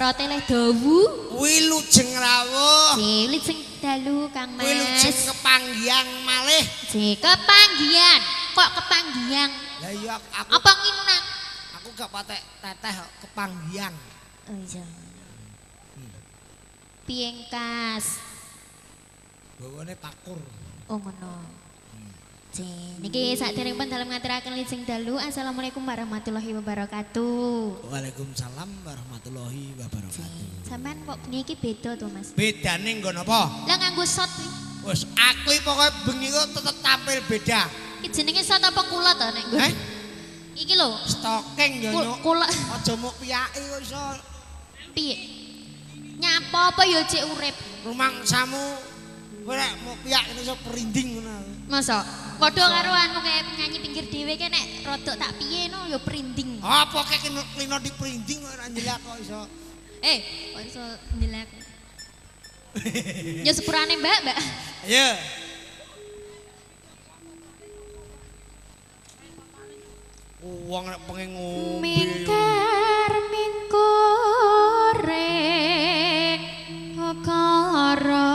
Sorote leh dawu. Wilujeng rawuh. Wilujeng dalu Kang Mas. Wilujeng kepanggiang malih. Kepanggian. Kok kepanggiang? Lah iya aku. Apa nginang? Aku gak patek teteh kok kepanggiang. Oh iya. Piye kas? Bawane pakur. Oh ngono. Niki saderengipun dalem ngaturaken wilujeng dalu. Assalamualaikum warahmatullahi wabarakatuh. Waalaikumsalam warahmatullahi wabarakatuh. Sampeyan kok bengi iki beda to, Mas? Bedane nggon apa? Lah nganggo shot kuwi. Wis aku iki pokoke bengi kok tetep tampil beda. Iki jenenge shot apa kula to nek nggo? Eh? Iki lho. Stocking yo nyuk. Kula aja mok piyake kok iso. Piye? Nyapa apa yo cek urip? Rumangsamu kowe nek mok piyak iso perinding ngono. Masa? Padha karo anu kayak penyanyi pinggir dhewe ki nek rodok tak piye no ya prinding. Apa kek klino di prinding kok ora njelak kok iso. Kok iso njelak. Ya sepurane Mbak, Mbak. Ayo. Wong nek pengen ngombe. Mingkar mingkore kara.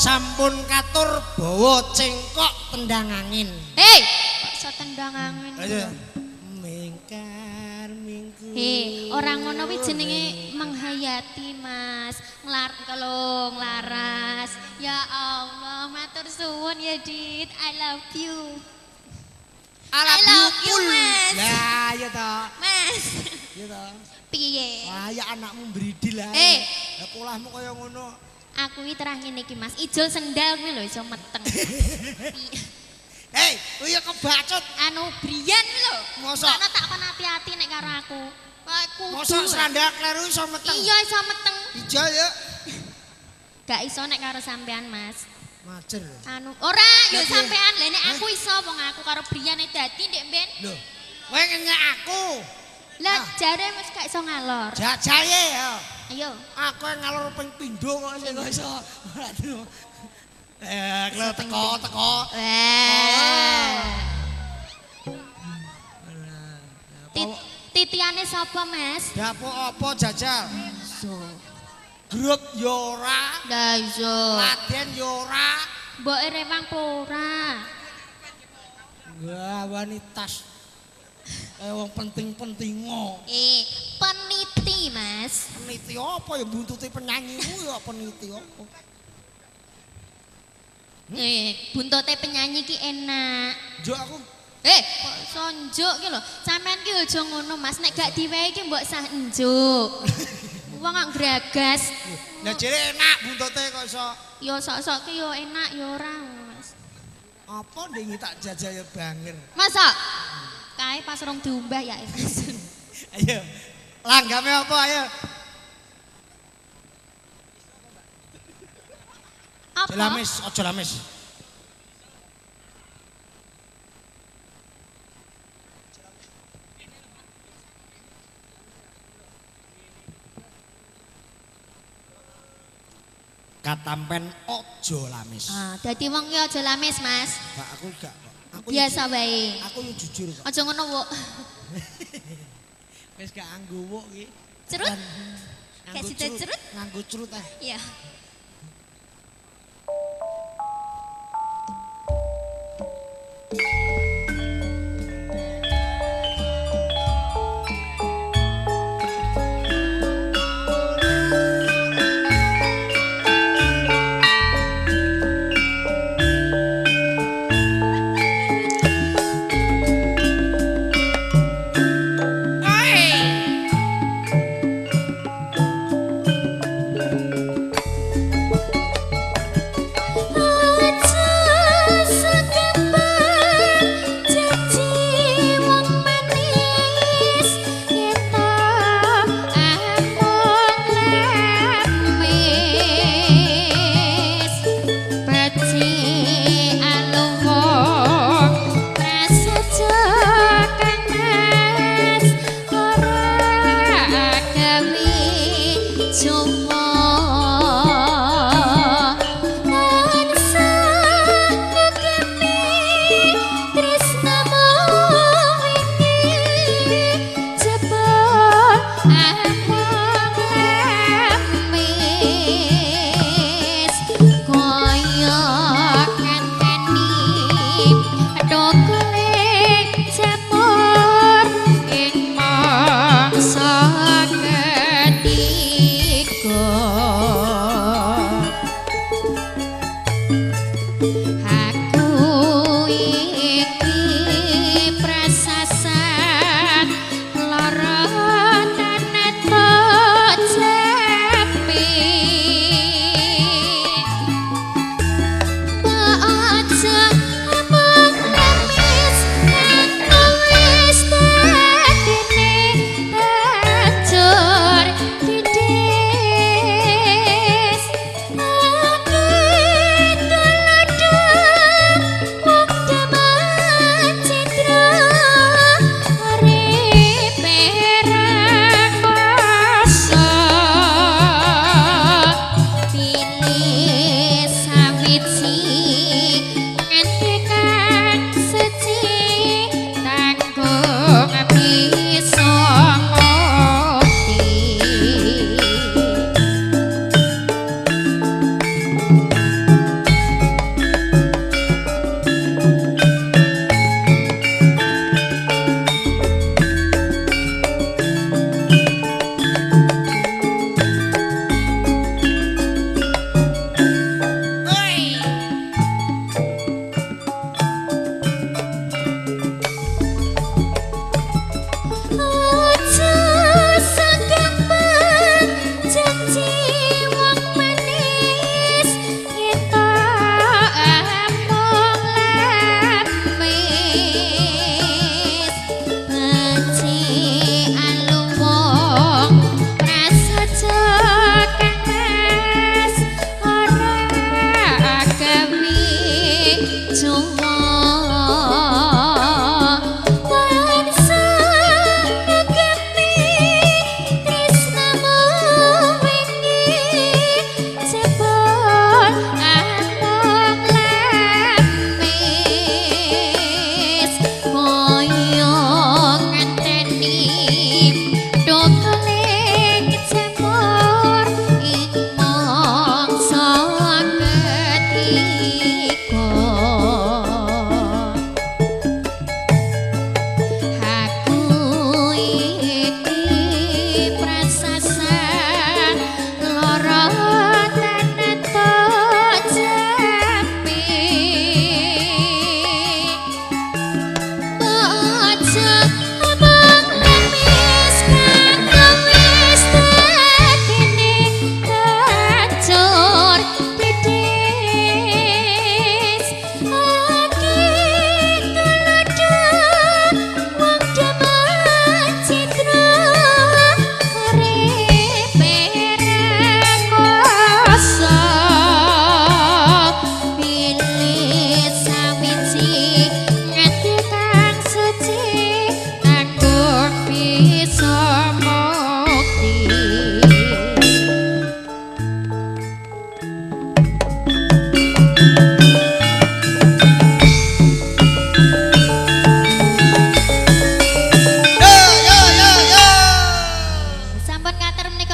Sampun katur bawa cengkok tendang angin. Hei, kok iso tendang angin? Mingkar mingkur. Hei, orang ngono kuwi jenenge menghayati, Mas. Nglar kalau nglaras. Ya Allah, matur suwun ya, Dit. I love you. I love you, Mas. Ya, ya toh. Mas. Ya toh. Piye? Wah, ya anakmu mbridil ae. Eh, lah polahmu kaya ngono. Aku iki terah ngene iki, Mas. Ijol sendal kuwi lho iso meteng. Hei, kuwi ya kebacut. Anu Brian kuwi lho. Mosok ana tak kon ati-ati nek karo aku. Kok kudu. Mosok sandal kleru iso meteng. Iya iso meteng. Ijol ya. Gak iso nek karo sampean, Mas. Majer. Anu ora yo sampean. Lah nek aku iso wong aku karo Brian e dadi ndek mben. Lho, kowe ngenyek aku. Lah jare wis gak iso ngalor. Jajaye ya. Ayo. Aku ngalor ping pindho kok sing kok iso. Ora teko-teko. Titiane sapa, Mas? Dapuk apa jajal? Iso. Grup yo ora. Lah iso. Laden yo ora. Mboke rewang apa ora? Wah, wanitas. Wong penting-pentingo. Peniti, Mas. Peniti apa ya buntuti penyanyimu ya peniti apa? Buntute penyanyi ki enak. Njuk aku. Kok iso njuk ki lho. Sampeyan ki aja ngono, Mas. Nek gak diwehi ki mbok sah njuk. Wong kok gragas. Lah jere enak buntute kok iso. Ya sok-sok ki ya enak ya ora, Mas. Apa ndingi tak jajal ya banger. Masa? Kae pas rong diumbah ya, Mas. Ayo. Langgame apa ayo? Apa? Lamis, aja lamis. Katampen aja lamis. Ah, dadi wong ki aja lamis, Mas. Gak aku gak kok. Aku biasa wae. Aku yo jujur kok. Aja ngono, Wuk. Wis gak anggo wuk iki. Cerut. Gak sida cerut. Nganggo cerut ah. Iya.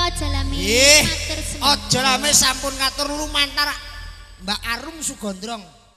Aja Lami. Nggih. Matur sembah. Aja Lami sampun katur lumantar Mbak Arum Sugondrong.